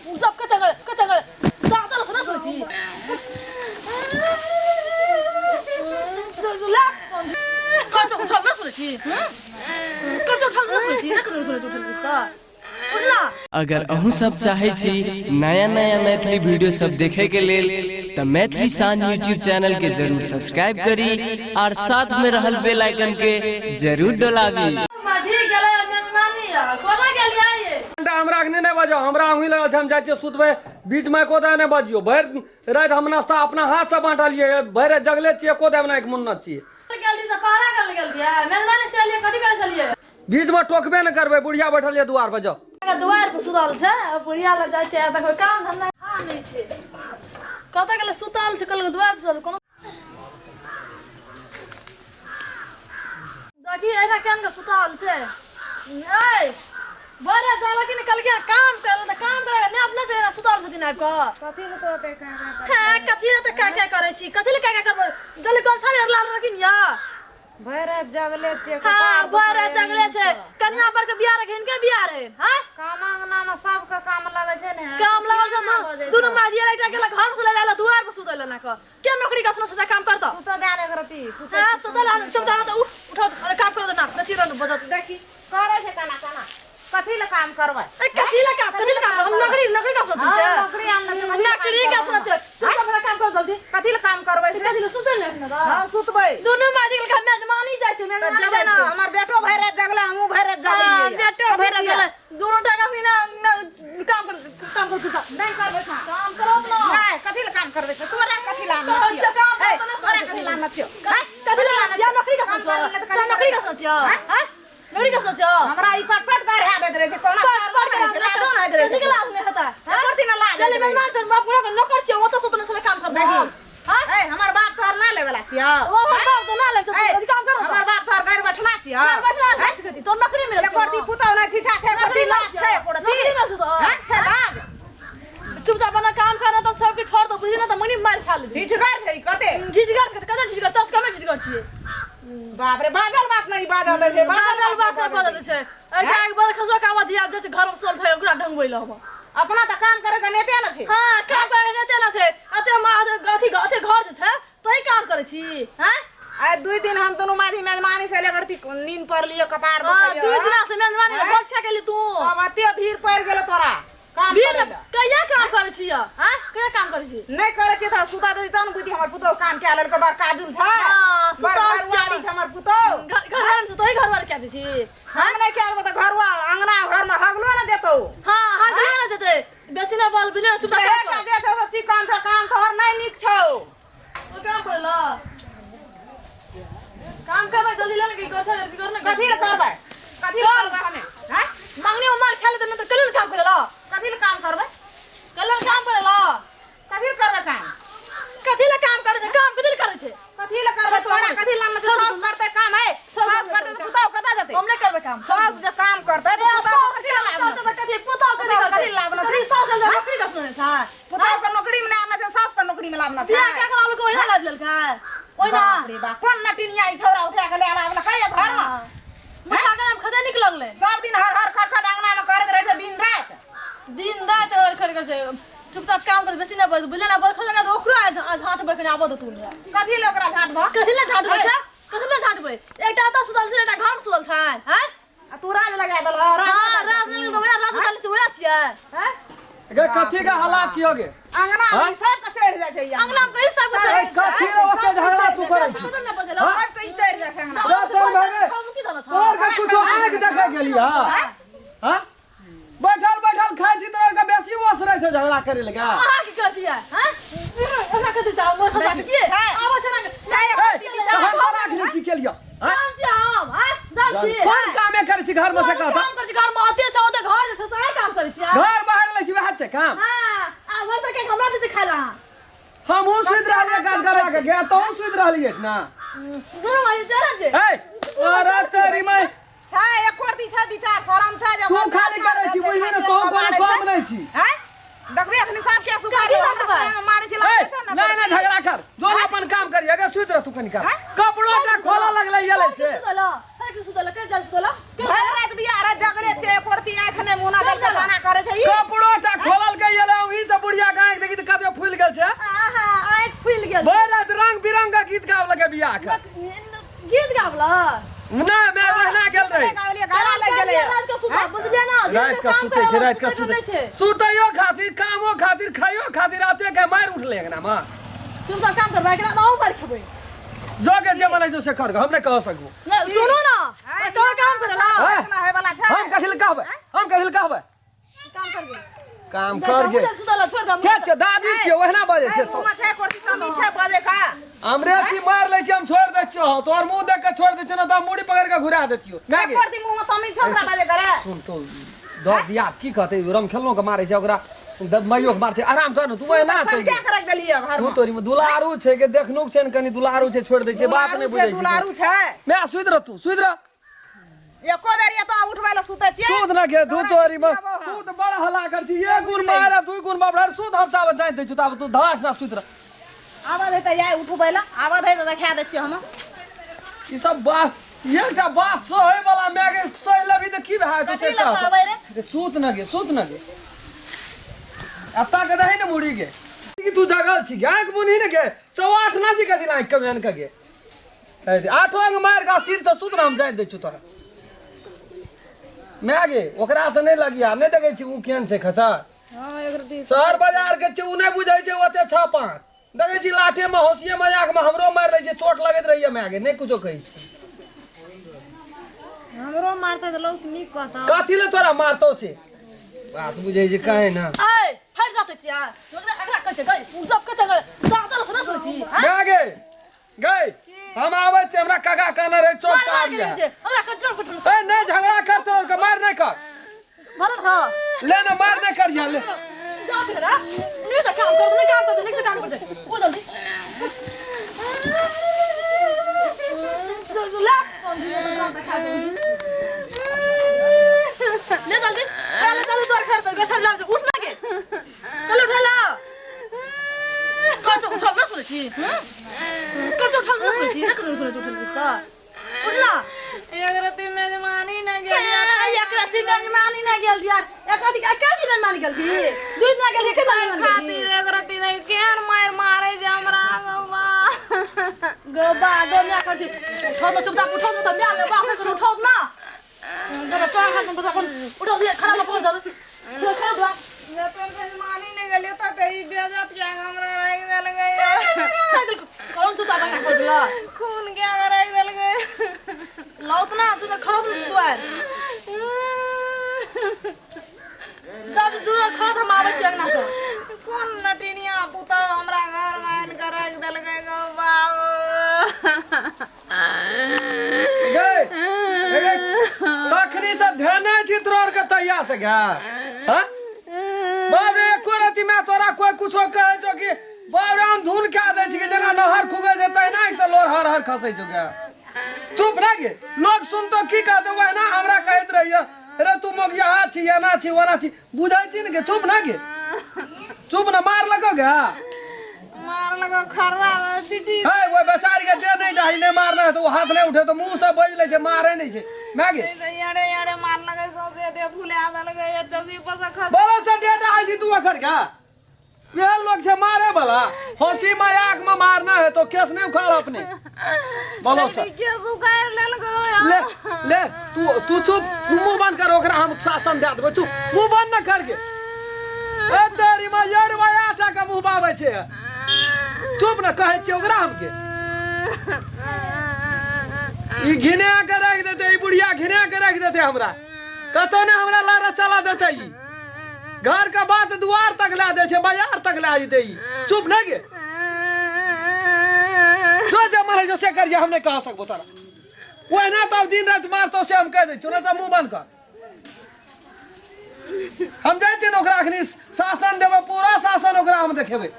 सब कते कते दादा ना सोची कच्चा उठल ना सुनै छी कच्चा उठल ना सुनै छी ना कच्चा सुनै छी उठल उठल उठला। अगर अहूँ सब चाहे छी नया नया मैथिली वीडियो सब देखे के लेल त मैथिली शान यूट्यूब चैनल के जरूर सब्सक्राइब करी और साथ में रहल बेल आइकन के जरूर डोलाबी। मधी गेलै मेजबानी कोना गेलियै ये? घंटा हमरा अखने नहि बजाउ, हमरा अहुँ लगल छै, हम जाइ छियै सुतबै, बीचमे एको दाय नहि बजियौ। भरि राति हम नाश्ता अपना हाथसँ बाँटलियै, भरि राति जगले छियै, एको दाय बनाके मुन्नत छियै। गेल रही से पहरा कर गेल रहियै मेजबानी से एलियै, कथी करै छलियै? बीचमे टोकबे नहि करबै, बुढ़िया बैठल यऽ दुआर पर, जाउ। दुआर पर सुतल छै, बुढ़िया लग जाइ छै, देखबै काम धंधा खा नहि छै, कतऽ गेलै? सुतल छै, कहलक दुआर पर सुतल। कोनो देखी एना केहन के सुतल छै। ऐ बड़ा जाला कि निकल गया काम करे त काम करे ने अपना छै, सुतल छथिन आबि कऽ। कथी ले तो का का? हां, कथी ले त का का करै छी? कथी ले का का करबै? जल्दी कर थारी लाल रखिन या। भरि राति जगले छियै। हां, भरि राति जगले छै। कन्या पर के बियाह रखिन के बियाह रहे हां? काम अंगना में सबके काम लगै छै ने। काम लगल छै, दुनू माधिया एकटा गेल घर से ले आयल, दुआर पर सुतल ना क के नौकरी कसनो से काम करता? सुत दे ने करती सुत। हां, सुतल आ, चुप जा, उठ उठ, अरे काम कर दे ना, बेसी रन बजत। देखी करे छै केना केना। कथी ले काम करबै? ए, कथी ले काम, कथी ले काम? हम नौकरी नौकरी का सोचै छै, नौकरी आन छै, नौकरी का सोचै छै। तू सब काम कर जल्दी। कथी ले काम करबै से? कथी ले सुतल ने? हां, सुतबै। दुनू माजी के मेजबानी जाइ छै, मेजबानी जबै ना। हमर बेटो भरि राति जगले, हमहूँ भरि राति जगलियै। बेटो भरि राति जगले, दुनू टाका बिना काम कर, काम कर, नहीं करबै। काम करो ना। नहीं, कथी ले काम करबै से? तोरा कथी ले आनने छियौ? तोरा कथी ले आनने छियौ? कथी ले या नौकरी का सोचो, नौकरी का सोचो? हां, नौकरी का सोचो। हमरा ई पट पट बाहर दैत रहै छै, कोना पट पट लाजो नहि होइत रहै छै? लाज नहि होता? एको दिन लाज। चल, मेजबान से बाप पूरा नौकर छियौ, ओतऽ सुतने से काम करबै। हां, ए, हमर बाप तोहर ना लेवला छियौ। ओ हमर बाप तो ना ले छै, काम कर। हमर बाप तोहर घर बैठला छियौ? घर बैठला नहीं सकती तो नौकरी मिलत। एको दी पुतौ नहि छिछा छै, एको दी लाज छै, एको दी नौकरी मिलत तो हां छै लाज। चुपचाप अपना काम करना तो सबके छोड़ दो, बुझी ना त मनी मार खा लेबी। ढिठगर छै कते। ढिठगर छै कते? ढिठगर तस कमे ढिठगर छियै। बाप रे, बाजल बात नहीं बाजल दै छै। बाजल बात नहीं बाजल दै छै। एकटा एक बार खसो काम दिया जे घर में सोल छै, ओकरा ढंगबै ल हम। अपना त काम करे के नेते न छै। हां, काम करे के नेते न छै। अते मां अथी अते घर जे छै तोही काम करै छी? हैं, आइ 2 दिन हम दुनू माझी मेजबानी से लेकर नींद पड़लियो, कपार दुखाइयो। 2 दिन से मेजबानी भोज खा गेली तू। अब अते भीड़ पड़ गेलो तोरा काम भीड़। कहिया काम करै छी? हैं, कहिया काम करै छी? नहि करै छी त सुता देती तब ने बुझती। हमर पुतोह काम कए लेलकै, बड़ काजुल छै, बड़ घरवारी छै हमर पुतोह। घर घर से तोही घरवारी कए दै छी? हम नहि कए देबो त घरवा अंगना घर में हगलो ने देतौ। हां हां, कहिया ने देतै। बेसी ना बोल, बिना चुप। एकटा जे छौ से चिकन छौ, काम तोहर नहि नीक छौ। तू काम करे ला, काम करबै जल्दी ले की कर की कर। कथी ले करबै? कथी ले करबै हमे? हैं, मंगनी में मार खा लेते न त कल काम करे ला। कथी ले काम करबै? कल काम करे ला। कथी ले करबै काम? कथी ले काम करे छै? काम कथी ले करे छै? कथी ले करबै? तोरा कथी ले आनने छै? सास करतै काम है, सास करतै त पुतहु कतऽ जेतै? हम नहि करबै काम। सास जे काम करतै त पुतहु कथी ले लाबने छै? कथी पुतहु कथी कथी लाबने छै? सास जे नौकरी कसने छै, पुतहु के नौकरी में आनने छै, सास के नौकरी में लाबने छै। बियाह के कराबे के ओहिना लाबि लेलकै ओहिना। बाप रे बाप, कोन नटिनिया ई छौड़ा उठा के ले आबल कहिया घर में? मुठा के नाम खदे निक लगलै। सब दिन हर हर खट खट अंगना में करैत रहै छै दिन राति। दिन राति हर खट करै छै। चुपचाप काम कर, बेसी ना बज, बुझले ना? बरखा लगा तो ओकरो आज आज झाँट बकने आबो दे तू ने। कथी ले ओकरा झाँट भ? कथी ले झाँटबै छै? कथी ले झाँटबै? एकटा तऽ सुतल छै, एकटा घर में सुतल छै। हैं, आ तू राज लगा देलह राज? हां, राज नहि तऽ ओकरा राज चलै छै, ओकरा छियै। हैं, गे, कथी के हालात छियो गे? अंगना में सब के चढ़ जाइ छै। अंगना में कहीं सब ए, चढ़ कथी रे ओते झगड़ा तू करै छी? सब के ई चढ़ जाइ छै अंगना। रे तोर भागे तोर के कुछो आँख देखे गेली? हां हां, बैठल बैठल खाइ छी, तोर के बेसी ओस रहै छै झगड़ा करे लगा। अहाँ की कहै छियै? हैं, एना कथी जाउ मोर खसा के किए आबै छै ना? ए, तहन तोरा अखनी की केलियो? जान छी हम, हैं, जान छी। कोन कामे करै छी घर में से कहता? काम करै छी घर में, अते छै ओते घर जे छै से काम करै छी। घर बाहर लै छी, वएह छै काम। हां, आ भर तक हमरा दिस खाइ ला। हमहूँ सुति रहलियै गड़गड़ा के गे, तोहूँ सुति रहलियै ना? दुनू भाई तेरा जे। ए, अरे तेरी माय छै एको दी छै विचार, शरम छै जे तू खाली करै छी, बुझली ने? तोहूँ कोनो कम नहि छी। हैं, देखबी अखनी सब के सुखारी मारै छै। ए, नहीं नहीं, झगड़ा कर जो अपन काम करी। अगर सुति रह तू कनिका, कपड़ो टा खोलऽ लगलै ये से। सुतल के सुतल के जल सुतल के? भरि राति बियाह राति जगले छै, एको रति आँखि नहि मुना देलकै, गाना करै छै ई। कपड़ो टा खोलल के ये। राति के सुतै छै, राति के सुतै, सुतैयो खातिर, कामो खातिर, खाइयो खातिर राते के मारि उठलै अंगना मे। तुम सब काम करबै एकरा ना मारि खेबै। जो के जे मन छै से कर, हम नहि कह सकबो। सुनू ना, तो काम करला होय वाला छै। हम कथि लए कहबै? हम कथि लए कहबै? काम करगे, काम कर गे। सुतल छोड़ दे। के छै? दादी छियै, ओहिना बजै छै सब। मुँह छै कोरती कमी छै बजे का। हमरे छी, मारि लै छी, हम छोड़ि दै छियौ, तोहर मुँह देख के छोड़ि दै छियौ, ने तऽ हम मुड़ी पकड़ि के घुरा दैतियौ। माय गे। कोरती मुँह में तमीज छै ओकरा बजे करे। सुन तो, दस दिया की कहतै? रम खेलनो के मारै छै ओकरा, माइयो के मारतै। आराम कर ने तू, एना सब छै। क्या करे देलियै घर तू में? तोरी में दुलारू छै के देखनुक छै ने, कनि दुलारू छै, छोड़ि दै छै, बात नहि बुझै छै। दुलारू छै। माय, सुति रह, तू सुति रह। एको बेर एतऽ उठबै लए सुतै छियै। सुत ना गे, तू तोरी में तू तऽ बड़ हल्ला कर छी, एक गुण मारा, दुई गुण बाबड़ा, सुत। हम ताबत जानि दै छी, ताबत तू धास ना, सुति रह। आवाज हेतै आइ उठबै लए, आवाज हेतै तऽ देखा दै छियै हम। ई सब बात, एकटा बात सहै वाला माय के सहि लेबही तऽ की भए जेतौ से कथी लए कह। सहबै रे? गे, सुत न गे, सुत न गे, एतऽ के दही ने मुड़ी गे, कि तू जगल छी गे? आँखि बुनही ने गे, चौआठ ना छी कथी आँखि के मेन के गे? आठो अंग मारि कऽ स्थिर से सुत न, हम जानि दै छियौ तोरा। माय गे, ओकरा से नहि लगिया, नहि देखै छी ओ केहन छै खचर? शहर बाजार के छै, ओ नहि बुझै छै ओते छह पाँच। देखै छी लाठे में हंसिए मजाक में हमरो मारि लै छै, चोट लगैत रहैया माय गे, नहि कुछो कहै छी। हमरो मारतै तऽ लोक नीक कहतौ। कथी ले तोरा मारतौ से बात बुझै छै काहे ना? ए, हट जाते छियै ओकरा, एकरा कहै छै गई, उ सब कहै छै गई, दादल से ना सुनै छी? माय गे, गई, हम आबै छी, हमरा काका कहने रहै चौक पर मार आबि के छै हमरा कंट्रोल कुछ। ए, नहि झगड़ा करतौ, ओकर मार नहि कर। भरल हां ले ना, मार नहि करिया ले। जा तेरा नहीं तो काम कर, नहीं काम कर, नहीं तो काम कर दे वो जल्दी ले, ले जल्दी, चल चल, तोर घर तक सब लाग। उठ ना गे, चल, उठा ला। कल उठल ना सुनै छी? कल उठल ना सुनै छी? ना कल सुनै छी? उठल त उठला। एक रति मेजबानी न गेल। एक रति बेईमानी ना गेल यार, एक रति एक बेईमानी गेल दी, दुई दिन गेल, एक बेईमानी गेल। खातिर एक रति नहीं, केहन मारि मारै छै हमरा गौबा। गो बा गो म्या कर छी, उठो न चुपचाप, उठो न त म्या ले बाप रे, उठो ना जरा, तोरा हाथ में बसा कोन उठो दे, खड़ा ल पकड़ दे, खड़ा दो। जतन मेजबानी न गेलियो तऽ ई बेजत के हमरा राखि देल गई। कौन तू ताबा कर दिला? खून के राखि देल गई। लाउत ना तू खड़ा दुआर, जब दूर खड़ा हम आबै छी अंगना से। कोन नटिनिया पुतहु हमरा घर में आनि कऽ राखि देलकै गौ बाबू? गई गई, तखनी से धेने छी तोरा के तैया से गे। हाँ बाप रे, एको रति में तोरा कोई कुछो कहै छौ कि बाप रे, हम धुन कए दै छी कि जेना नहर खुगै छै तहिना से लोर हर हर खसै छौ गे। चुप रह गे, लोग सुनतो की कहतौ? वहिना हमरा कहैत रहिए रे, तू मोगियाहा छी, एना छी, ओना छी, बुझै छी ने गे? चुप ना गे, चुप ना। मार लगो गे? मार लगो खर्रा दीदी। हे, ओहि बेचारी के देह नहि डाही, नहि मारना है तऽ ओ हाथ नहि उठे तऽ मुँह से बजि लै छै, मारै नहि छै माय गे। यारे यारे मार लगै, सौंसे देह फुला देलकै, चौकी पर से खस। बड़ा से देह डाही छी तू अखन का? केहन लोग छै मारे वाला? हंसी मजाक में मारना है तो केस नहीं उखाड़ अपने बोलो सर। केस उखाड़ लेलको। ले ले, तू तू चुप, तू मुंह बंद कर, ओकरा हम शासन दे देबै, चुप, मुंह बंद न कर गे। ए तेरी मां यार भाई, आटा के मुंह बाबै छै। चुप न कहै छियै ओकरा हमके। ई घिना के राखि देतै, ई बुढ़िया घिना के राखि देतै हमरा, कतौ ने हमरा लारा चला देतै। ई घर के बात दुआर तक ला दै छै, बाजार तक ला जेतै ई। चुप न गे, जो जे मन है जो से करिए, हम नहीं कह सकबो तोरा। ओहिना तब दिन राति मारतौ से हम कह दै छियौ, नहि तऽ मुँह बंद कर। हम जाइ छियै ने ओकरा अखनी शासन देबै, पूरा शासन ओकरा हम देखेबै,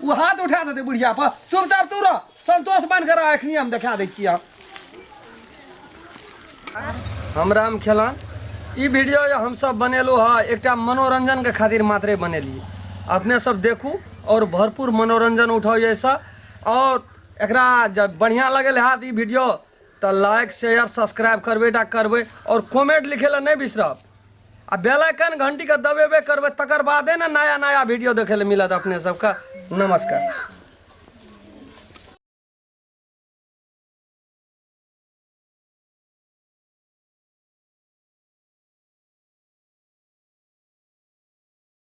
ओ हाथ उठा देतै बुढ़िया पर। चुपचाप तू रह, संतोष बन कर रह, अखनी हम देखा दै छियै। हम राम खेलन, ई वीडियो हमसब बनेलहुँ हँ एकटा मनोरंजनके खातिर मात्रे बनेलियै। अपने सब देखू आओर भरपूर मनोरंजन उठाउ एहिसँ। आओर एकरा जब बढ़िआँ लगल हैत ई वीडियो तऽ लाइक शेयर सब्सक्राइब करबै टा करबै, आओर कमेंट लिखै लए नहि बिसरब, आ बेल आइकन घंटीके दबेबे करबै, तकर बादे ने नया नया वीडियो देखै लए मिलत अपने सबके। नमस्कार।